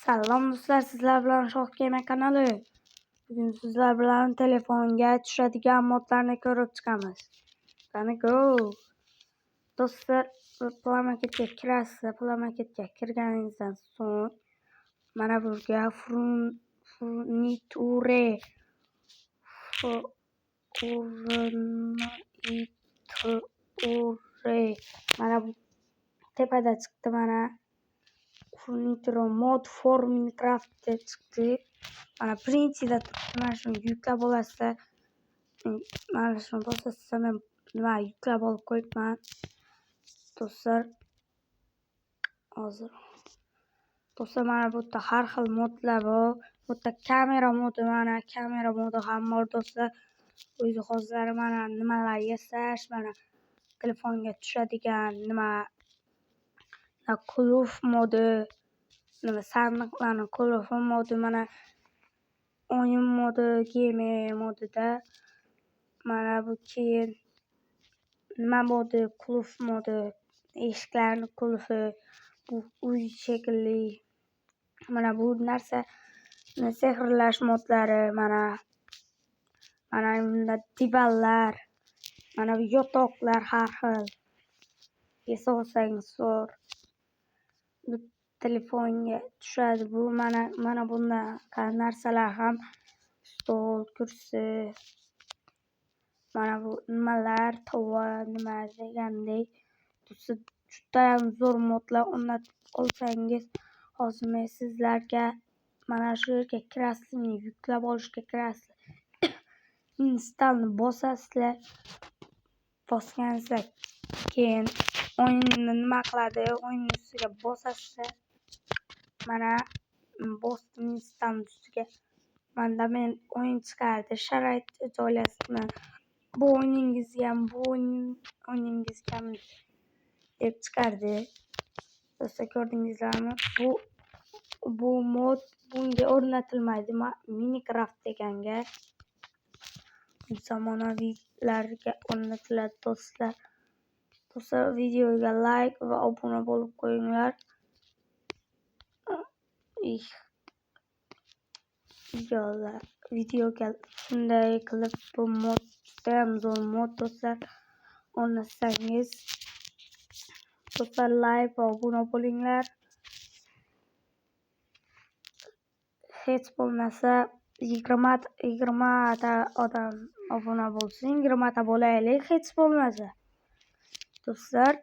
Salom do'stlar, sizlar bilan Shoh Gamer kanali. Bugun sizlar bilan telefonga tushadigan modlarni ko'rib chiqamiz. Qani go! Do'stlar, Play Marketga kirasizlar. Play Marketga kirganingizdan so'ng mana bu yerga furniture furniture mana bu tepada chiqdi mana. Furniture mod for Minecraft deb chiqdi. Mana birinchida turibdi. Mana shuni yuklab olasizlar. Mana shuni bosasizlar, men nima yuklab olib qo'yibman. Do'stlar, hozir do'stlar, mana bu yerda har xil modlar bor. Bu yerda kamera modi, mana kamera modi ham bor do'stlar. O'z jihozlari, mana nimalar yasash, mana telefonga tushadigan nima, qulf modi, nima sandiqlarni qulfi modi, mana o'yin modi, game modida mana bu, keyin nima modi, qulf modi, eshiklarni qulfi, bu uy shekilli, mana bu narsa sehrlash modlari, mana mana bunda divanlar, mana bu yotoqlar har xil yasab olsangiz zo'r. Bu telefonga tushadi bu, mana mana bunaqa narsalar ham, stol, kursi, mana bu nimalar, tova nima degandek. Judayam zo'r modlar o'rnatib olsangiz. Hozir men sizlarga mana shu yerga kirasizlar, yuklab olishga kirasizlar. Installni bosasizlar. Bosganingizdan keyin o'yinni nima qiladi? O'yinni ustiga bosasizlar. Mana bosdim installni ustiga. Manda men o'yin chiqardi. Sharoit joylasizmi? Bu o'yiningizga, bu o'yiningizgami deb chiqardi. Do'stlar, ko'rdingizlarmi? Bu mod bunga o'rnatilmaydi. Minecraft deganga, zamonaviylarga o'rnatiladi do'stlar. Do'stlar, videoga like va obuna bo'lib qo'yinglar. Videolar, videoga shunday qilib bu mod judayam zo'r mod do'stlar. O'rnatsangiz do'stlar, like va obuna bo'linglar. Hech bo'lmasa 20 ta odam obuna bo'lsin, 20 ta bo'laylik hech bo'lmasa. Do'stlar.